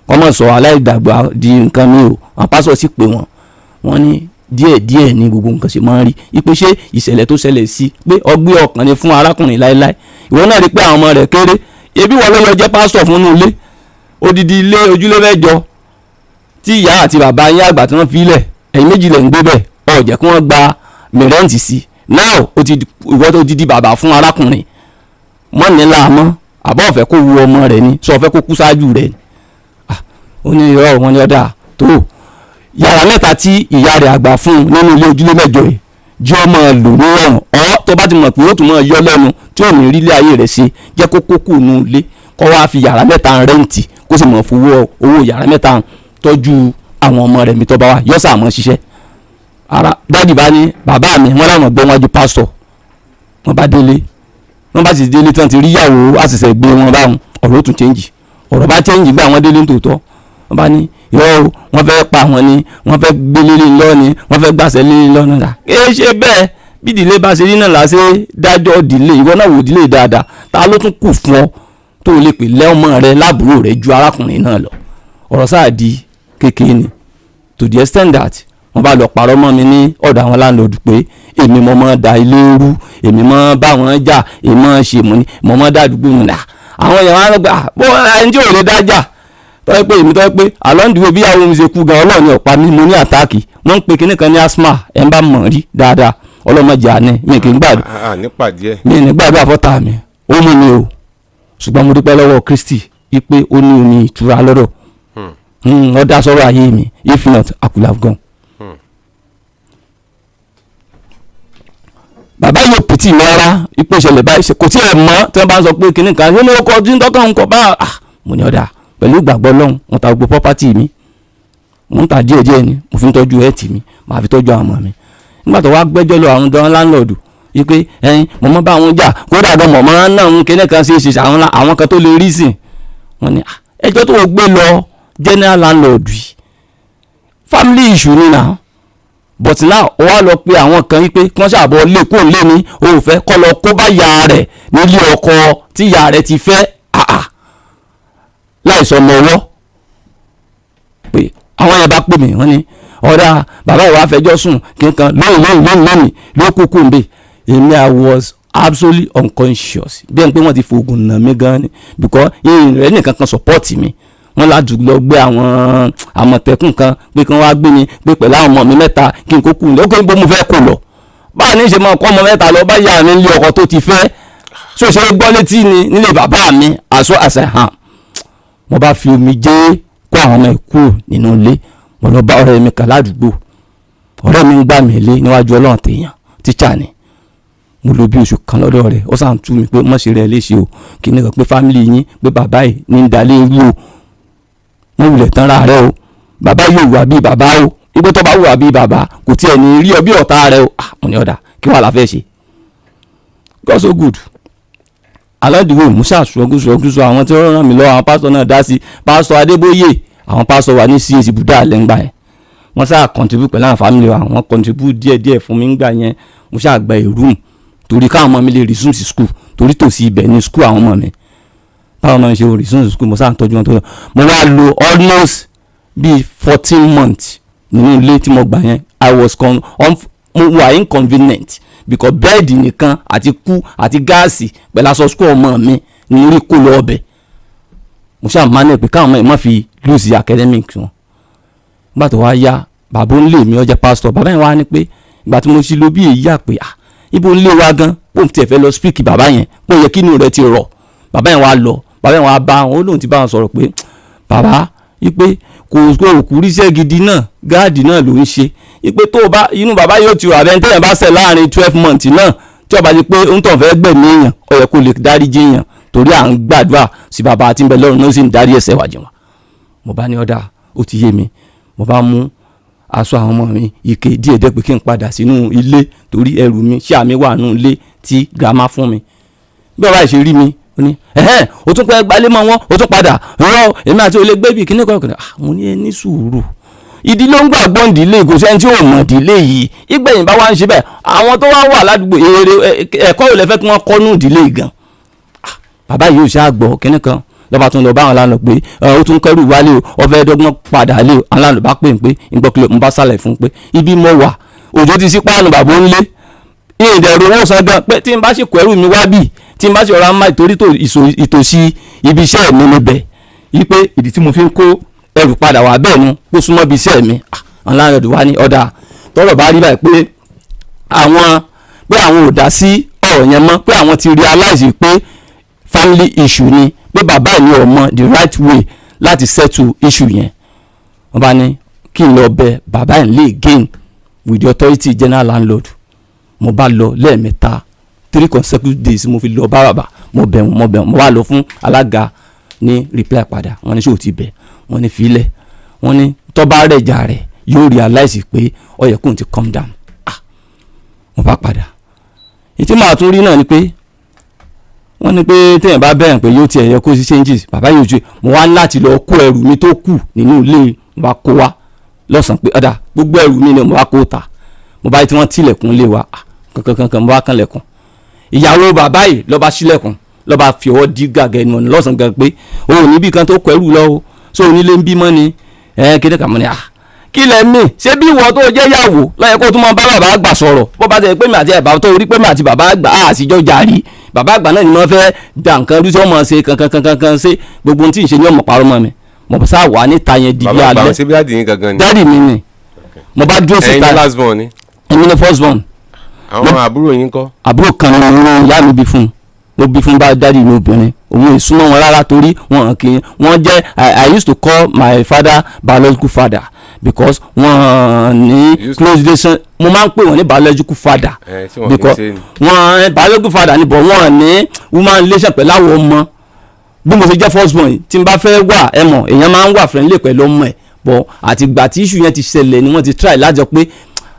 kọ́ mọ̀ sọ aláìdàgbà di nǹkan mi o. Àwọn pásítọ̀ sì pè wọ́n, wọ́n ní díẹ̀ díẹ̀ ní gbogbo nǹkan ṣe máa ń rí ipe ṣé ìṣẹ̀lẹ̀ tó ṣẹlẹ̀ sí pé ọgbẹ́ ọkàn ni fún arákùnrin láéláé. Ìwọ náà rí pé àwọn ọmọ rẹ̀ kéré, ebi wọn ló lọ jẹ́ pásítọ̀ fún inú ilé, odidi ilé ojúlé mẹ́jọ tí ìyá àti bàbá yín àgbà tí wọ́n fi lẹ̀, ẹ̀yin méjì lẹ̀ ń gbé bẹ̀, ọ̀ jẹ́ kí wọ́n gba mìrẹ́ǹtì sí. Now ó ti ìwọ tó ti di bàbá fún arákùnrin mọ́ ní láàmọ́, àbọ̀ ọ̀fẹ́ kó wu ọmọ rẹ̀ ni, sọ ọ̀fẹ́ kó kú ṣáájú rẹ̀ ni. Ó ní irọ́, wọn ni ọ̀dà tó yàrá mẹ́ta tí ìyá rẹ̀ àgbà fún un nínú ilé ojúlé mẹ́jọ yìí jẹ́ ọmọ lò ní ọ̀rùn ọ́, tó bá ti mọ̀ pé ó tún mọ̀ yọ lẹ́nu tí ò ní rí ilé ayé rẹ̀ ṣe, jẹ́ kó kókó nù ilé, kó wá fi yàrá mẹ́ta rẹ́ǹtì, kó sì mọ̀ fowó owó yàrá mẹ́ta tọ́jú àwọn ọmọ rẹ̀ mi tó bá wà yọ́sà mọ́ ṣiṣẹ́. Ara dádì bá ní bàbá mi, wọ́n láwọn gbọ́ wájú pásítọ̀, wọ́n bá délé, wọ́n bá sì délé tán ti rí yàwó àṣìṣe gbé wọn báwọn, ọ̀rọ̀ ó tún change. Ọ̀rọ̀ bá change gbé àwọn délé nítòótọ́, wọ́n bá ní irọ́ o, wọ́n fẹ́ pa wọn ni, wọ́n fẹ́ gbélé lé lọ́ ni, wọ́n fẹ́ gbàṣẹ lé lọ́ ni. Kì í ṣe bẹ́ẹ̀, bí ìdílé bá ṣe rí náà là ṣe dájọ́ ìdílé. Ìwọ náà wò ìdílé dáadáa, ta ló tún kù fún ọ tó lè pè lẹ́ọ̀mọ rẹ láàbúrò rẹ ju arákùnrin náà lọ? Ọ̀rọ̀ sáà di kékeré ni, to the extent that wọ́n bá lọ parọ́ mọ́ mi ní ọ̀dọ̀ àwọn láńlọ́ọ̀dù pé èmi mo máa da ilé rú, èmi máa bá wọn jà, èmi máa ṣe mọ́ ni mo máa dá àdúgbò nù. Àwọn èèyàn wọn á gbà bó ẹni tí ò lè dájà tọ́wọ́ pé èmi, tọ́wọ́ pé àlọ́ǹdìwò bí àwọn ohun ṣe kú gan, Ọlọ́run ní ọ̀pá mi, mo ní attack, wọ́n ń pe kinní kan ní asthma, ẹ̀ ń bá mọ̀ rí dáadáa, ọlọ́mọdé àná mi kì í gbàdúrà nípàdé ẹ̀ mi ní gbàdúrà fọ́tà mi, ó mú mi o. Ṣùgbọ́n mo dúpẹ́ lọ́wọ́ Kristi wípé ó ní omi ìtura lọ́dọ̀, ó dá sọ́rọ̀ ayé mi. If not, I could have gone. Bàbá yóò pìtì mi rárá ipò ìṣẹ̀lẹ̀ báyìí kò tí ẹ̀ mọ́ tí wọ́n bá ń sọ pé kinní kan ṣé ní ó kọ tí ń tọ́kàn ń kọ bá mo ní ọ̀dà pẹ̀lú ìgbàgbọ́ lọ́hùn, wọ́n ta gbogbo property mi, mo ń ta díẹ̀ díẹ̀ ni mo fi ń tọ́jú ẹ̀tì mi, màá fi tọ́jú àwọn ọmọ mi. Nígbà tó wá gbẹ́jọ́ lọ àwọn dán láńlọ́ọ̀dù yìí pé ẹyin mo mọ́ bá àwọn jà, kódà gan mọ̀ mọ́ náà ń kinní kan ṣe é ṣe àwọn kan tó lè rí sìn wọ́n ní ẹjọ́ tó gbé lọ general landlord yìí family issue ni now, but now ó wá lọ pé àwọn kan wípé kí wọ́n ṣàbọ̀ lé kó lé ní o ò fẹ́ kọ́ lọ kó bá ya rẹ̀ nílé ọkọ tí ya rẹ̀ ti fẹ́ àà láìsọ ọmọ ọwọ́. Pé àwọn yẹn bá pè mí, wọ́n ní ọ̀rẹ́ bàbá ìwà fẹjọ́ sùn kíkan lónìí lónìí lónìí lónìí ló kúkú ń bè. Èmi I was absolutely unconscious, bí ẹni pé wọ́n ti fògùn nà mí gan ni, because ìrìn rẹ̀ nìkan kan support mi. Wọ́n láti lọ gbé àwọn àmọ̀tẹ́kùn kan pé kí wọ́n wá gbé mi pé pẹ̀lú àwọn ọmọ mi mẹ́ta kí n kó kú ní ó kí n bó mo fẹ́ kó lọ. Báà ní í ṣe máa kọ́ ọmọ mẹ́ta lọ bá yà mí nílé ọkọ tó ti fẹ́ ṣòṣe gbọ́ létí ni nílé bàbá mi àṣọ àṣẹ hàn. Mo bá fi omi jẹ́ kó àwọn ọmọ ẹ̀ kúrò nínú ilé, mo lọ bá ọ̀rẹ́ mi kan ládùúgbò, ọ̀rẹ́ mi ń gbà mí lé níwájú Ọlọ́run tèèyàn, tíṣà ni. Mo lò bí oṣù kan lọ́dọ̀ rẹ̀, ó sàn tú mi pé mọ̀ ṣe rẹ̀ léṣe o, kí ni kan pé fámìlì yín pé bàbá yìí ní ń dalé irú o, wọ́n wulẹ̀ tán ra rẹ o, bàbá yóò wà bíi bàbá o, igbó tó bá wà bíi bàbá kò tiẹ̀ ní rí ọ bí ọ̀tá rẹ o. Mo ní ọ̀dà kí wàá la fẹ́ ṣe. God so good. Aládùúgbò musa ṣọgúnṣọgúnṣọ àwọn tí wọ́n ràn mí lọ, àwọn pásítọ̀ náà dá sí, pásítọ̀ Adébóyè, àwọn pásítọ̀ wà ní CAC Buddha lẹ́ngbà yẹn, wọ́n sáà contribute pẹ̀lú àwọn family wa, wọ́n contribute díẹ̀díẹ̀ fún mi ńgbà yẹn. Mo ṣáà gba a room torí káwọn ọmọ mi lè resume sí school, torí tòsí ibẹ̀ ní school àwọn ọmọ mi, báwọn ọmọ mi ṣe resume sí school, mo sáà ń tọ́jú wọn tó yọ. Mo wá lò almost bíi 14 months nínú ilé tí mo gbà yẹn. I was con mo wà inconvenient because bẹ́ẹ̀dì nìkan àti kú àti gáàsì pẹ̀lú aṣọ school ọmọ mi ní orí kó lọ ọbẹ̀. Mo ṣáà manage pé káwọn ọmọ yìí má fi lose academic wọn. Nígbà tó wá yá, bàbá ń lè mi ọjà pásítọ̀, bàbá yẹn wá ní pé ìgbà tí mo ṣe lo bí èyí yà pé ah ibo ń lé wa gan, pò ń tiẹ̀ fẹ́ lọ speak bàbá yẹn pé ó yẹ kí inú rẹ̀ ti rọ̀. Bàbá yẹn wá lọ, bàbá yẹn wá bá wọn, ó lóun ti bá wọn sọ̀rọ̀ pé bàbá wípé kò kò ríṣẹ́ gidi náà, gáàdì náà ló ń ṣe, wípé tó o bá inú bàbá yóò ti rọ̀ abẹ́ni tẹ́yàn bá ṣẹ̀ láàrin 12 months náà, tí ó bá ti pé ń tàn fẹ́ gbẹ̀mí èèyàn, ó yẹ kó lè dáríjì èèyàn, torí à ń gbàdúrà sí bàbá àti ń bẹ lọ́run náà sì ń dárí ẹ̀ṣẹ̀ wa jìn wá. Mo bá ní ọ̀dà ó ti yé mi. Mo bá mú aṣọ àwọn ọmọ mi ike díẹ̀ díẹ̀ pé kí n padà sínú ilé, torí ẹrù mi ṣé àmì wà nínú ilé tí grandma fún mi. Bí ọba ìṣe rí mi, ó ní ẹ̀hẹ́n, o tún pẹ́ gbalé mọ́ wọn, o tún padà rọ èmi àti olè gbé bí kíní kan. Mo ní ẹ ní sùúrù, ìdílé ń gbàgbọ́ ìdílé, kò sẹ́ni tí ò mọ̀ ìdílé yìí. Ìgbẹ̀yìn bá wá ń ṣe bẹ́ẹ̀, àwọn tó wá wà ládùúgbò èrè ẹ̀kọ́ ò lè fẹ́ kí wọ́n kọ́ nù ìdílé gan. Bàbá yìí ò ṣáà gbọ́ kínní kan, lọ́ba tún lọ bá àwọn landlord pé ó tún kẹ́rù wálé o, ó fẹ́ dọ́gbọ́n padà lé o. Àwọn landlord bá pè ń pé ìgbọ́kìlọ̀ ń bá sàlẹ̀ fún un pé ibi mo wà, òjò ti sí páànù bàbá ń lé, ìdẹ̀rù owó san gan, pé tí n bá sì kó ẹrù mi wá bì, tí n bá sì ọ̀rá máa torí ìtòsí ibi iṣẹ́ mi níbẹ̀, yí pé ìdí tí mo fi ń kó ẹrù padà wá bẹ́ẹ̀ nu kó súnmọ́ ibi iṣẹ́ mi. Àwọn landlord wá ní ọ̀dà tọ́rọ̀ bá rí báyìí pé àwọn ò dá sí ọ̀rọ̀ yẹn mọ́, pé àwọn ti realize pé family issue ni, pé bàbá mi ò mọ the right way láti settle issue yẹn. Wọ́n bá ní kí n lọ bẹ̀ bàbá ẹ̀ lè gain with the authority general landlord. Mo bá lọ lẹ́ẹ̀mẹ́ta, 3 consecutive days mo fi lọ bá bàbá, mo bẹ̀ wọ́n, mo bẹ̀ wọ́n. Mo wá lọ fún alága ní reply padà. Wọ́n ní ṣé o ti bẹ̀ wọ́n? Ní filẹ̀. Wọ́n ní tọ́ba rẹ̀ jà rẹ̀ yóò realize pé ó yẹ kóun ti calm down. Ah, mo bá padà. Ìtí màá tún rí náà ni pé wọ́n ní pé téèyàn bá bẹ̀rẹ̀ pé yóò tiẹ̀ yẹ kó sí changes, bàbá yóò ṣe. Mo wá láti lọ kó ẹrù mi tó kù nínú ilé, mo bá kó wá lọ́sàn-án pé ọ̀dà gbogbo ẹrù mi ni mo bá kó ta. Mo bá tí wọ́n tilẹ̀kùn lé wa kankan kankan, mo bá kànlẹ̀kùn. Ìyàwó bàbá yìí ló bá ṣílẹ̀kùn, ló bá fi ọwọ́ dí gàgà ẹnu ọ̀nà lọ́sàn-án gan pé òun ò níbi kan tó kọ ẹrù lọ o, so onílé ń bímọ ni ẹ kéde kàmọ́ ni. Ah, kí lẹ mí ṣé bí ìwọ tó jẹ́ yàwó lọ́yẹ kó tún mọ bá bàbá àgbà sọ̀rọ̀, bó bá tẹ̀ pé mi àti ẹ̀bà tó rí pé mi àti bàbá àgbà á sì jọ jàrí, bàbá àgbà náà ni wọ́n fẹ́ da nǹkan rú tí wọ́n mọ̀ ṣe kankan kankan kan ṣe gbogbo ohun tí ì ṣe ní ọmọ parọ́ mọ́ mi. Mo sá wà níta yẹn di bí Bàbá àgbà alẹ́. ṣé bí daddy yín gangan ni? Daddy mi ni. Mo bá dúró Ẹ̀yin síta. ní last born ni? Èmi ni first born. Àwọn àbúrò yín kọ́? Àbúrò kan ní mo ìyá mi bí fún un, mo bí fún bá daddy mi obìnrin. Òun ìsúnmọ́ wọn rárá torí wọn kì í wọ́n jẹ́. I used to call my father biological father because wọ́n ní close relation. Mo máa ń pè wọ́n ní biological father Ẹ tí wọn kì í because ṣe ni. wọ́n biological father ni, but wọ́n ní human relation pẹ̀lú àwọn ọmọ. Bí mo ṣe jẹ́ first born yìí, tí n bá fẹ́ wà, ẹ mọ̀, èèyàn máa ń wà friendly pẹ̀lú ọmọ ẹ̀, but àtìgbà tí issue yẹn ti ṣẹlẹ̀ ni wọ́n ti try lájọ pé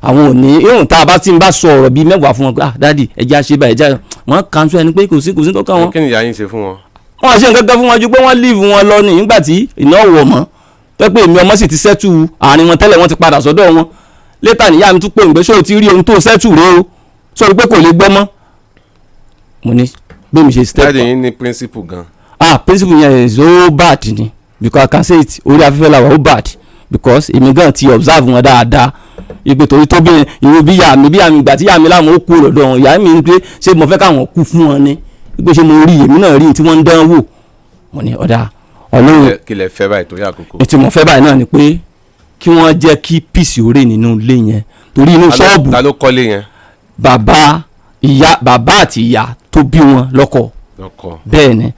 àwọn ò ní irun tá a bá tí n bá sọ ọ̀rọ̀ bíi 10 fún wọn pé, "Ah, daddy, ẹ jẹ́ àṣẹ báyìí, ẹ jẹ́." Wọ́n cancel ẹni pé kò sí tó kàn wọ́n. Kí ni ìyá yín ṣe fún wọn? Wọ́n ṣe nǹkan kan fún wọn ju pé wọ́n leave wọn lọ ní nígbà tí iná wọ̀ mọ́ tó pé èmi ọmọ sì ti settle àárín wọn tẹ́lẹ̀, wọ́n ti padà sọ́dọ̀ wọn. Later níyà mi tún pè mí pé, "Ṣé o ti rí ohun tó settle rèé o?" Sọ pé kò lè gbọ́ mọ́. Mo ní bí mi ṣe step Daddy yín ní principle gan. Ah, principle yẹn is so bad ni, because I can say it, orí afẹ́fẹ́ la wà, ó bad because èmi gan ti observe wọn dáadáa ìpè torí tó bí irú bí yà mí bí yà mí ìgbà tí yà mí láwọn ó kú lọ́dọ̀ wọn, ìyá mi ń pé ṣé mo fẹ́ káwọn kú fún wọn ni, pé ṣé mo rí, èmi náà rí tí wọ́n ń dán wò. Mo ní ọ̀dà Ọlọ́run. Kí lẹ fẹ́ báyìí torí àkókò? Ètò mo fẹ́ báyìí náà ni pé kí wọ́n jẹ́ kí peace ó rè nínú ilé yẹn torí inú ṣọ́ọ̀bù. Ta ló kọ́lé yẹn? Bàbá, ìyá, bàbá àti ìyá tó bí wọn lọ́kọ. Lọ́kọ. Bẹ́ẹ̀ ni.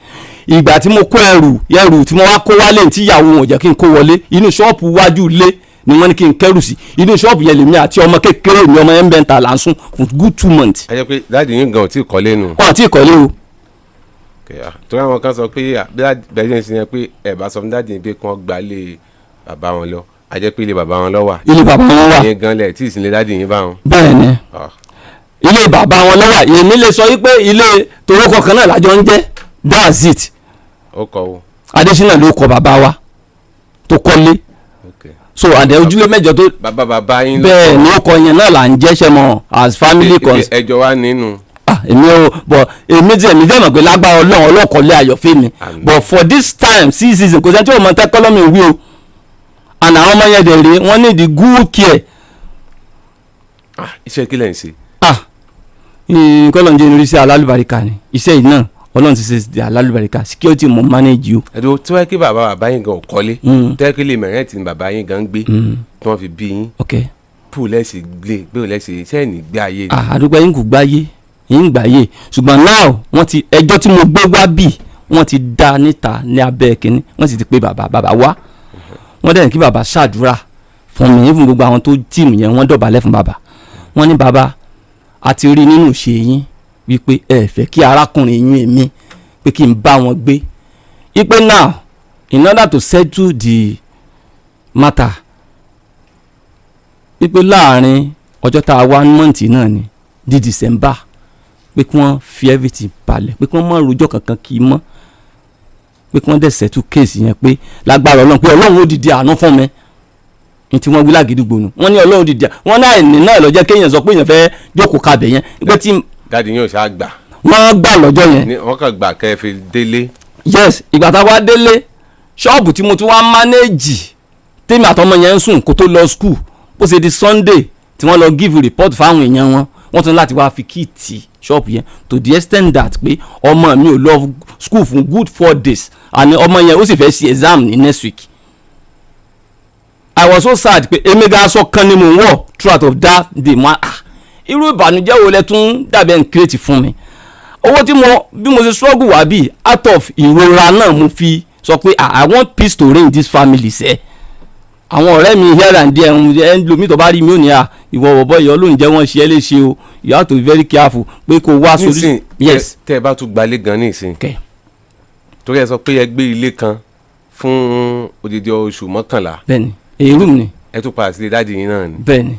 Ìgbà tí mo kó ẹrù ẹrù tí mo wá kó wálé tí ìyàwó wọn ò jẹ́ kí n kó wọlé, inú ṣọ́ọ̀bù wájú ilé ni wọ́n ní kí n kẹ́rù sí. Inú ṣọ́ọ̀bù yẹn lèmi àti ọmọ kékeré mi, ọmọ yẹn ń bẹ̀ ń ta, là ń sùn fún good 2 months. Ẹ jẹ́ pé daddy yín gan ò tí ì kọ́lé nù. Wọn àti ìkọ́lé o. Okay, ah, torí àwọn kan sọ pé ah, bí bẹ́ẹ̀ ṣe ń ṣe yẹn pé ẹ bá sọ fún daddy yín pé kí wọ́n gba ilé bàbá wọn lọ, a jẹ́ pé ilé bàbá wọn lọ wà. Ilé bàbá wọn wà. Ẹ̀yin gan lẹ̀ tí ìsìnlẹ̀ daddy yín bá wọn. Bẹ́ẹ̀ ni. Ah, Ilé bàbá wọn ló wà. Èmi lè sọ wípé ilé torókọ kan náà lájọ ń jẹ́, that's it. Ó kọ o. Adésínà ló kọ bàbá wa tó kọ́lé. So àdé ojúlé 8 tó. Bàbá bàbá yín ló Bẹ́ẹ̀ ni, ó kọ yẹn náà là ń jẹ́ sẹ́mọ̀ as family cons. Ẹjọ́ wa nínú. Ah, èmi ò but èmi tí èmi jẹ́ mọ̀ pé lágbára Ọlọ́run, ọlọ́kọ̀ọ́lé ayọ̀fẹ́ mi. Àmín. But for this time, sí season, kò sẹ́ni tí o mọ̀ tẹ́ kọ́lọ́mì wí o, and àwọn ọmọ yẹn dẹ̀ rèé, wọ́n need the good care. Ah, iṣẹ́ kí lẹ̀ ń ṣe? Ah, kọ́lọ̀ ń jẹ́ irinṣẹ́ alálùbáríkà ni iṣẹ́ yìí náà. Ọlọ́run ti ṣe di alálùbáríkà, security mo manage o. Ẹ̀dùn tí wọ́n kí bàbá bàbá yín gan ò kọ́lé, tẹ́ kí lè mẹ̀rẹ́ǹtì ni bàbá yín gan ń gbé tí wọ́n fi bí yín, pù lẹ́sẹ̀ gbé gbé lẹ́sẹ̀ iṣẹ́ ní gbé ayé ni? Ah, àdúgbò yín kò gbáyé yín gbáyé, ṣùgbọ́n now wọ́n ti ẹjọ́ tí mo gbé wá bì, wọ́n ti dá níta ní abẹ́ kínní, wọ́n sì ti pé bàbá bàbá wá. Wọ́n dẹ̀ ní kí bàbá ṣàdúrà fún mi, fún gbogbo àwọn tó team yẹn. Wọ́n dọ̀bálẹ̀ fún bàbá, wọ́n ní, "Bàbá, a ti rí nínú ìṣe yín wípé ẹ fẹ́ kí arákùnrin yín èmi pé kí n bá wọn gbé, wípé now in order to settle the matter, wípé láàrin ọjọ́ tá a wá month náà ni di December, pé kí wọ́n fi everything balẹ̀, pé kí wọ́n má rojọ́ kankan kì í mọ́, pé kí wọ́n dẹ̀ settle case yẹn, pé lágbára Ọlọ́run, pé Ọlọ́run ó dìde àánú fún mi." Ní tí wọ́n wí lágídígbò nù, wọ́n ní Ọlọ́run dìde, wọ́n ní àìní náà ló jẹ́ kéèyàn sọ pé èèyàn fẹ́ jókòó kabẹ̀ yẹn, pé tí Daddy yín ò ṣáà gbà. Wọ́n gbà lọ́jọ́ yẹn. Ní wọ́n kàn gbà kẹ́ ẹ fi délé. Yes, ìgbà tá a wá délé, ṣọ́ọ̀bù tí mo tún wá manage, tèmi àtọmọ yẹn ń sùn kó tó lọ school, bó ṣe di Sunday tí wọ́n lọ give report fáwọn èèyàn wọn, wọ́n tún láti wá fi key tì ṣọ́ọ̀bù yẹn, to the extent that pé ọmọ mi ò lọ school fún good 4 days, and ọmọ yẹn ó sì fẹ́ ṣe exam ní next week. I was so sad pé èmi gan aṣọ kan ni mò ń wọ̀ throughout of that day. Mo ah, irú ìbànújẹ́ wo lẹ tún dàbí ẹ̀ ń create fún mi? Owó tí mo bí mo ṣe struggle wá bí, out of ìrora náà mo fi sọ pé, ah, I want peace to reign in this family sẹ́. Àwọn ọ̀rẹ́ mi here and there ń ẹ ń lomi tó bá rí mi, ò ní à ìwọ bọ̀bọ̀ ìyọ́ ló ń jẹ́ wọ́n ṣe é léṣe o, you have to be very careful pé kó wá Nísìn, solution. Yes. tẹ́ ẹ bá tún gbalé gan nísìn, torí ẹ sọ pé ẹ gbé ilé kan fún odidi oṣù 11. Bẹ́ẹ̀ni, èyí room ni. Ẹ tún padà sílé daddy yín náà ni? Bẹ́ẹ̀ni.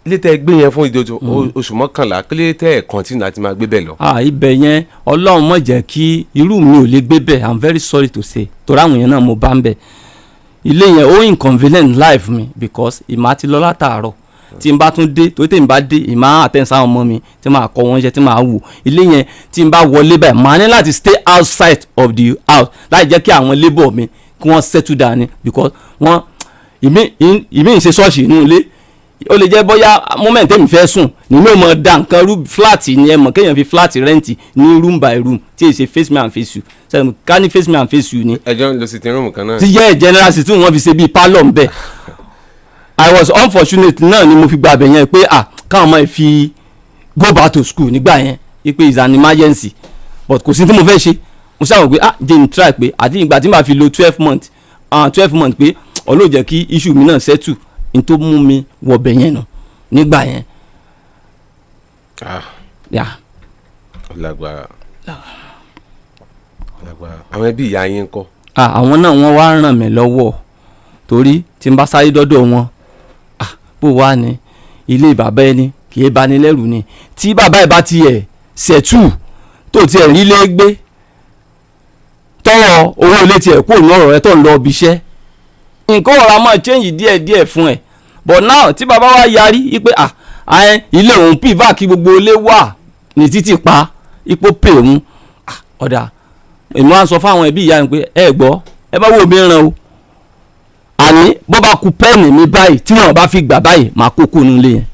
Ilé tẹ́ ẹ gbé yẹn fún odidi oṣù 11, kí ló tẹ́ ẹ continue láti máa gbé bẹ̀ lọ? Ah, ibẹ̀ yẹn, Ọlọ́run mọ̀ jẹ́ kí irú mi ò lè gbé bẹ̀. I'm very sorry to say, torí àwọn èèyàn náà mo bá ń bẹ̀. Ilé yẹn ó inconvenient life mi because ìmọ̀ àti lọ látàárọ̀, tí n bá tún dé, torí tí n bá dé, ìmọ̀ attend sáwọn ọmọ mi, tí màá kọ́ wọn iṣẹ́, tí màá wò ilé yẹn. Tí n bá wọlé báyìí, màá ní láti stay outside of the house láì jẹ́ kí àwọn labour mi kí wọ́n settle down ni, because wọ́n ìmí ìṣe ṣọ́ọ̀ṣì inú ilé. Ó lè jẹ́ bóyá moment tèmi fẹ́ sùn ní mi ò mọ̀ da nǹkan rú. Flat ni, ẹ mọ̀ kéèyàn fi flat rent ní room by room, tí èyí ṣe face me and face you. Sẹ́yìn ká ní face me and face you ni. Ẹjọ́ ń lo sitting room kan náà. Ti jẹ́ general tí wọ́n fi ṣe bíi parlour ńbẹ̀. I was unfortunate náà ni mo fi gba abẹ yẹn pé, ah, káwọn ọmọ yìí fi go back to school nígbà yẹn, pé is an emergency, but kò sí tí mo fẹ́ ṣe. Mo ṣàwọn pé, ah, jẹ́ n try pé àti ìgbà tí màá fi lo 12 months, ah, 12 months, pé Ọlọ́run jẹ́ kí issue mi náà settle n tó mú mi wọ̀bẹ̀ yẹn nù nígbà yẹn. Ah. Yeah. Ó lágbára, ó lágbára. Àwọn ẹbí ìyá yín ńkọ́? Ah, àwọn náà wọ́n wá ràn mí lọ́wọ́, torí tí n bá sáré dọ́dọ̀ wọn, ah, bó wà ní ilé bàbá ẹni kì í bani lẹ́rù ni. Tí bàbá ẹ̀ bá tiẹ̀ ṣẹ̀tù tó tiẹ̀ rí lé gbé, tọrọ owó ilé tiẹ̀ kúrò ní ọ̀rọ̀ rẹ, tó ń lọ ibi iṣẹ́, nǹkan ọ̀rọ̀ a máa change díẹ̀ díẹ̀ fún ẹ̀. But now tí bàbá wa yarí wípé, ah, ilé òun pìvà kí gbogbo ilé wà ní títì pa ipò pè òun. Ah, ọ̀dà, èmi wá ń sọ fáwọn ẹbí ìyá mi pé, ẹ gbọ́, ẹ bá wò mí ràn o, àní bó bá ku pen mi báyìí tí wọn bá fi gbà báyìí, màá kó kó nínú ilé yẹn.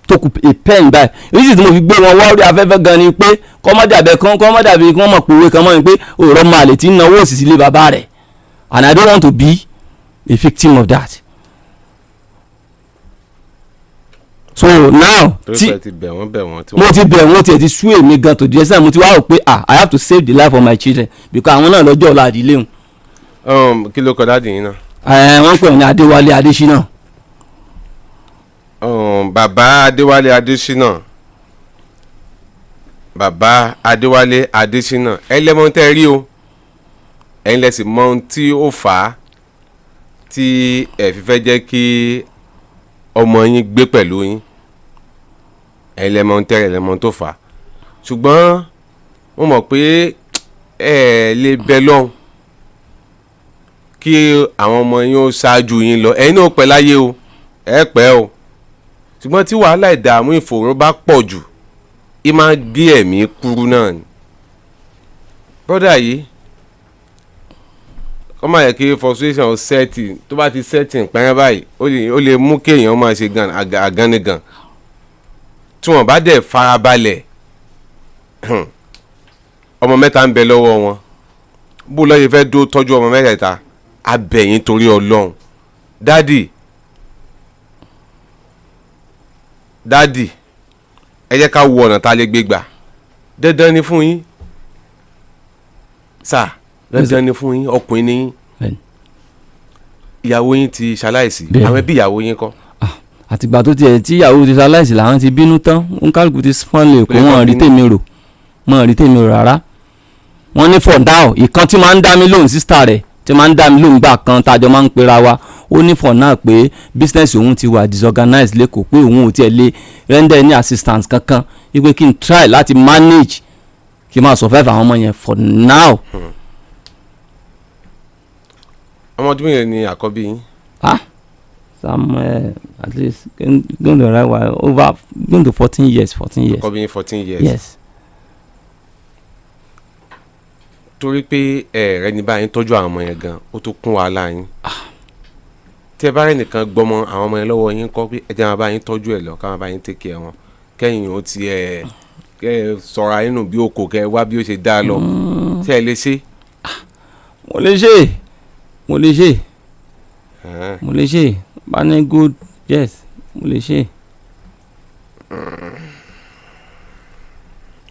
Tó ku a pen báyìí, èyí sì tí mo fi gbé wọn wá orí afẹ́fẹ́ gan ni pé kọ́mọ́dàbẹ̀ kan, kọ́mọ́dàbí kí wọ́n mọ̀ pòwe kan mọ́ ni pé òòrọ̀ máa lè ti náwó òsì sílé bàbá rẹ̀, and I don't want to be a victim of that. So now Torí tí pé ẹ ti bẹ̀ wọ́n, bẹ̀ wọ́n tí mo wọ́n ti bẹ̀ wọ́n, tiẹ̀ ti sú èmi gan tó di ẹsẹ̀. Mo ti wá rò pé, ah, I have to save the life of my children because àwọn náà lọ́jọ́ ọ̀la àdílé wọn. Kí ló kọ daddy yín náà? Ẹ wọ́n pè ní Adéwálé Adésínà. Bàbá Adéwálé Adésínà, bàbá Adéwálé Adésínà, ẹ lẹ́mọ̀ tẹ́ ẹ rí o, ẹ̀yin lẹ sì mọ ohun tí ó fà á tí ẹ fi fẹ́ jẹ́ kí ọmọ yín gbé pẹ̀lú yín. Ẹ̀yin lẹ mọ ohun tẹ́ ẹ lẹ mọ ohun tó fà á, ṣùgbọ́n mo mọ̀ pé ẹ lè bẹ lọ́hùn kí àwọn ọmọ yín ó ṣáájú yín lọ. Ẹ̀yin náà pẹ́ láyé o, ẹ pẹ́ o, ṣùgbọ́n tí wàhálà, ìdààmú, ìfòòró bá pọ̀ jù, í máa ń gé ẹ̀mí kúrú náà ni. Brother yìí, kọ́ máa yẹ kí frustration set, tó bá ti set pẹ́rẹ́ báyìí, ó lè mú kí èèyàn máa ṣe gan àgánigan tí wọ́n bá dẹ̀ farabalẹ̀. Ọmọ mẹ́ta ń bẹ lọ́wọ́ wọn, bó lọ́ọ́ fẹ́ dó tọ́jú ọmọ mẹ́tẹ̀ẹ̀ta? Abẹ̀yìn torí Ọlọ́run, daddy, daddy, ẹ jẹ́ ká wo ọ̀nà tá a lè gbé gbà. Dandan ni fún yín sà, dandan ni fún yín, ọkùnrin ni yín. Bẹ́ẹ̀ni. Ìyàwó yín ti ṣaláìsí. Bẹ́ẹ̀ni. Àwọn ẹbí ìyàwó yín kọ́? Ah, àtìgbà tó tiẹ̀ tí ìyàwó ti ṣaláìsí làwọn ti bínú tán, nkálukú ti fọ́n lè kó. Pé Wọn rí kán bínú. tèmi rò, wọn rí tèmi rò rárá. Wọ́n ní for now, ìkan tí máa ń dá mi lóhùn, sister rẹ̀ tí máa ń dá mi lóhùn gbà kan tájọ máa ń pera wa, ó ní for now pé business òun ti wà disorganized lẹ́kọ̀ọ́, pé òun ò tiẹ̀ lè render any assistance kankan, wípé kí n try láti manage kí n máa survive àwọn ọmọ yẹn for now. Ọmọ ọdún mélòó ni àkọ́bí yín? Ah. Somewhere at least going to right while over going to 14 years, 14 years. Àkọ́bí yín 14 years? Yes. Torí pé ẹ rẹ ní báyìí tọ́jú àwọn ọmọ yẹn gan, ó tó kún wàhálà yín. Tí ẹ bá rẹ nìkan gbọmọ àwọn ọmọ yẹn lọ́wọ́ yín kọ́ pé ẹ jẹ́ máa bá yín tọ́jú ẹ̀ lọ, ká máa bá yín take care wọn, kẹ́yìn ó ti ẹ̀ kẹ́ ẹ sọ̀rọ̀ ayé nù bí òkò, kẹ́ ẹ wá bí ó ṣe dá lọ, ṣé ẹ lè ṣe? Mo lè ṣe, mo lè ṣe. Ẹ̀hẹ́n. Mo lè ṣe bá ní good, yes, mo lè ṣe.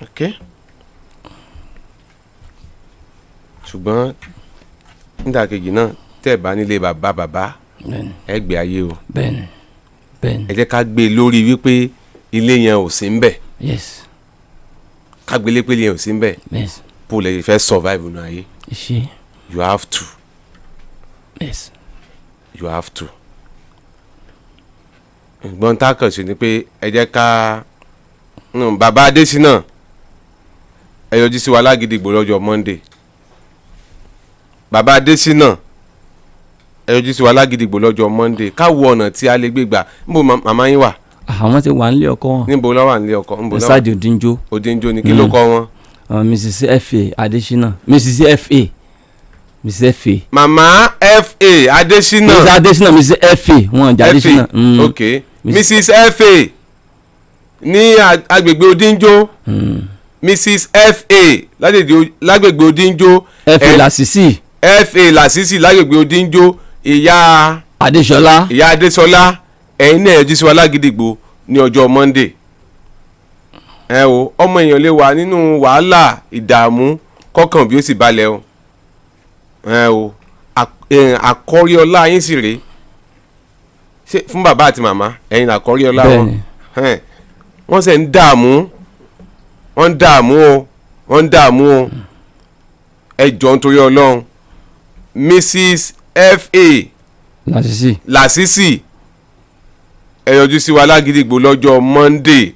Ok, ṣùgbọ́n nídàkejì náà, tẹ́ ẹ bá nílé bàbá bàbá, Bẹ́ẹ̀ni. ẹ gbé ayé o. Bẹ́ẹ̀ni, bẹ́ẹ̀ni. Ẹ jẹ́ ká gbé e lórí wípé ilé yẹn ò sí ń bẹ̀. Yes. Ká gbé lé pé ilé yẹn ò sí ń bẹ̀. Yes. Bó lè fẹ́ survive nínú ayé? Ṣe. You have to. Yes. You have to. Ìgbọ́n tá a kàn sí ni pé ẹ jẹ́ ká bàbá Adésínà, ẹ yọjú sí wa lágídígbò lọ́jọ́ Monday. Bàbá Adésínà, ẹ yọjú sí wa lágídígbò lọ́jọ́ Monday, ká wo ọ̀nà tí a lè gbé gbà. Níbo màmá yín wà? Àwọn ti wà nílé ọkọ wọn. Níbo ló wà nílé ọkọ? Níbo ló wà? Ṣáàjì Òdìnjó. Òdinjo ni. Kí ló kọ wọn? Mrs Fa Adesina, Mrs Fa, Mrs Fa. Màmá Fa Adésínà. Mrs Adesina, Mrs Fa, wọn jẹ Adesina. FA, ok, Mrs Fa ní agbègbè Odinjo, Mrs Fa lágbègbè Odinjo. Fa Lasisi. Fa Lasisi lágbègbè Odinjo, ìyá Adesola. Ìyá Adésọlá, ẹ̀yin náà yọjú sí wa lágídígbò ní ọjọ́ Monday. Ẹ o, ọmọ èèyàn lè wà nínú wàhálà, ìdààmú, kọ́kàn bí ó sì balẹ̀ o. Ẹ o, àkọ́rí ọlá yín sì rèé. Ṣé fún bàbá àti màmá, ẹ̀yin àkọ́rí ọlá wọn. Bẹ́ẹ̀ni. Ẹn, wọ́n sì ń dààmú, wọ́n ń dààmú o, wọ́n ń dààmú o. Ẹ jọ̀ọ́, nítorí Ọlọ́run, Mrs Fa Lasisi. Làṣìṣì, ẹ yọjú sí wa lágídígbò lọ́jọ́ Monday.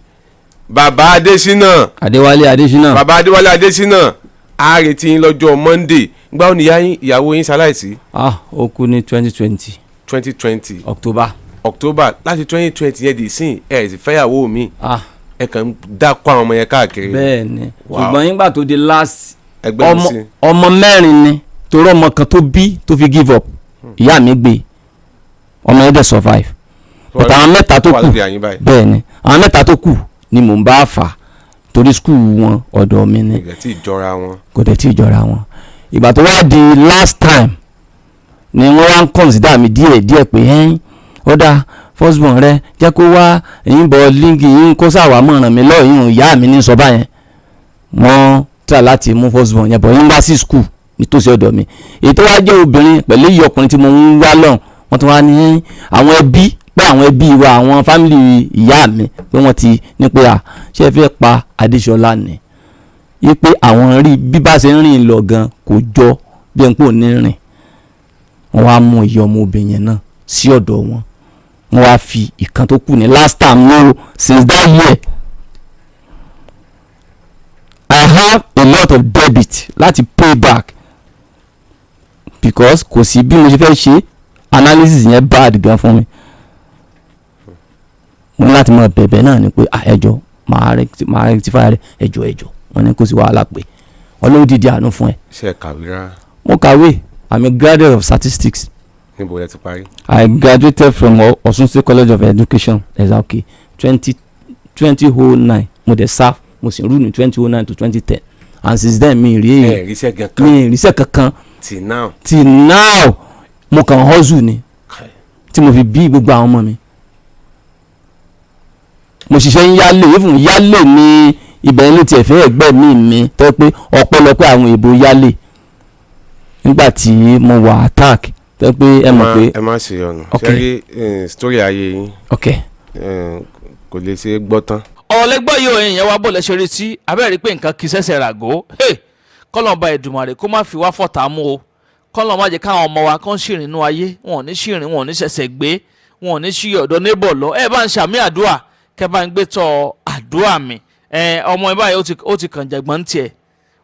Bàbá Adésínà, Adéwálé Adesina. Bàbá Adéwálé Adésínà, á retí yín lọ́jọ́ Monday. Gbá ò ní ìyá yín, ìyàwó yín ṣaláìsí? Ah, ó kú ní 2020. 2020? October. October. Láti 2020 yẹn dì sín, ẹ sì fẹ́yàwó mi? Ah. Ẹ kàn ń dákọ́ àwọn ọmọ yẹn káàkiri. Bẹ́ẹ̀ni. Wow. Ṣùgbọ́n nígbà tó di last Ẹgbẹ́ mi ọmọ sí. Ọmọ mẹ́rin ni, torí ọmọ kan tó bí tó fi give up, ìyá mi gbé ọmọ yẹn dẹ̀ survive, but àwọn mẹ́ta tó wà kù lóde àyín báyìí. Bẹ́ẹ̀ni, àwọn mẹ́ta tó kù ni mò ń bá fà, torí school wọn ọ̀dọ̀ mi ni. Ìgbà tí ìjọra wọn. Kò dẹ̀ tí ì jọra wọn. Ìgbà tó wá di last time ni wọ́n wá ń consider mi díẹ̀ díẹ̀ pé ẹ́n ó dáa, first born rẹ jẹ́ kó wá yín bọ̀ líǹkì yín, kó sàwà mọ̀ràn mi lọ́ọ̀ yín. Ìyá mi ní sọ báyẹn, wọ́n try láti mú first born yẹn bọ̀ yín wá sí school nítòsí ọ̀dọ̀ mi. Èyí tó wá jẹ́ obìnrin pẹ̀lú èyí ọkùnrin tí mo ń wá lọ́hùn, wọ́n tún wá ní àwọn ẹbí pé àwọn ẹbí wa, àwọn family ìyá mi, pé wọ́n ti ní pé à ṣé ẹ fẹ́ pa Adéṣọlá ni, yí pé àwọn rí bí bá ṣe ń rìn lọ gan, kò jọ bí ẹn pò ní rìn. Wọ́n wá mú ìyá ọmọ obìnrin yẹn náà sí ọ̀dọ̀ wọn. Wọ́n wá fi ìkan tó kù ní last time no. Since that year, I have a lot of debit láti pay back, because kò sí bí mo ṣe fẹ́ ṣe analysis yẹn, bad gan fún mi. Mo ní láti máa bẹ̀bẹ̀ náà ni pé, ah, ẹjọ́ máa rectify rẹ̀, ẹjọ́, ẹjọ́. Wọ́n ní kò sí wàhálà, pé Ọlọ́run dìde àánú fún ẹ. Ṣe ẹ kàwé rárá? Mo kàwé. I'm a graduate of statistics. Níbo lẹ ti parí? I graduated from Osun State College of Education, Ẹ̀sà-Òkè, 2009. Mo dẹ̀ serve, mo sì rú ní 2009 to 2010, and since then mi rí Ẹ ríṣẹ́ gan kan? Mi ríṣẹ́ kankan. Till now? Till now, mo kàn hustle ni tí mo fi bí gbogbo àwọn ọmọ mi. Mo ṣiṣẹ́ ń yálè, even yálè ní ibẹ̀ ló tiẹ̀ fẹ́ ẹgbẹ́ mi tó pé ọpẹ́lọpẹ́ àwọn èèbò yálè nígbà tí mo wà attack, tó pé ẹ mọ̀ pé Ẹ má ṣe ọ̀nà. Ok. Ṣe rí story ayé yín, kò lè ṣe é gbọ́ tán. Ọ̀rọ̀ lẹ́gbọ́n yìí ò yẹn wá bọ̀ lẹ́sẹ̀ retí abẹ́rẹ́ pé nǹkan kì í ṣẹ̀ṣẹ̀ ràgó. Kọ́lọ́n ba Èdùmàrè kó má fi wá fọ̀tà mú o. Kọ́lọ́n má jẹ́ káwọn ọmọ wa kán ṣìrìn inú ayé wọn ò ní ṣìrìn, wọn ò ní ṣẹ̀ṣẹ̀ gbé, wọn ò ní ṣí ọ̀dọ̀ neighbor lọ. Ẹ bá ń ṣàmì àdúrà, kẹ bá ń gbé tọ àdúrà mi. Ẹ ọmọ ẹ báyìí, ó ti kàn jẹ̀gbọ́n tiẹ̀,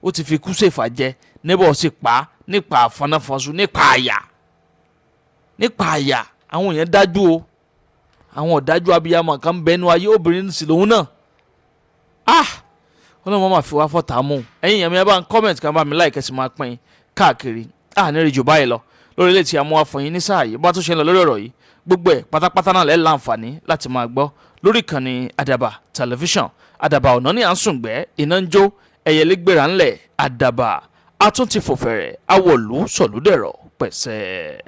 ó ti fi kú ṣèfà jẹ, neighbor sì pa á nípa àfọnáfọnṣu, nípa àyà, nípa àyà. Àwọn èèyàn dájú o, àwọn ọ̀dájú abiyamọ kan ń bẹnu ayé, obìnrin sì lòun náà. Ah, ọlọ́run máa fi wá fọ́tà mú. Ẹ̀yin èèyàn mi, ẹ bá ń comment, kan bá mi like, sì máa pín káàkiri. Ah, ní ìrìnjò báyìí lọ lórí ilé tí a mú wá fún yín ní sáà yìí. Bá tún ṣe ń lọ lórí ọ̀rọ̀ yìí, gbogbo ẹ̀ pátápátá náà lẹ́ láǹfààní láti máa gbọ́ lórí ìkànnì Àdàbà Tẹlifíṣàn. Àdàbà ọ̀nà ní à ń sùngbẹ́, iná ń jó, ẹyẹlé gbéra ńlẹ̀. Àdàbà a tún ti fò fẹ̀rẹ̀, awọ̀lú sọ̀lúdẹ̀rọ̀ pẹ̀sẹ̀.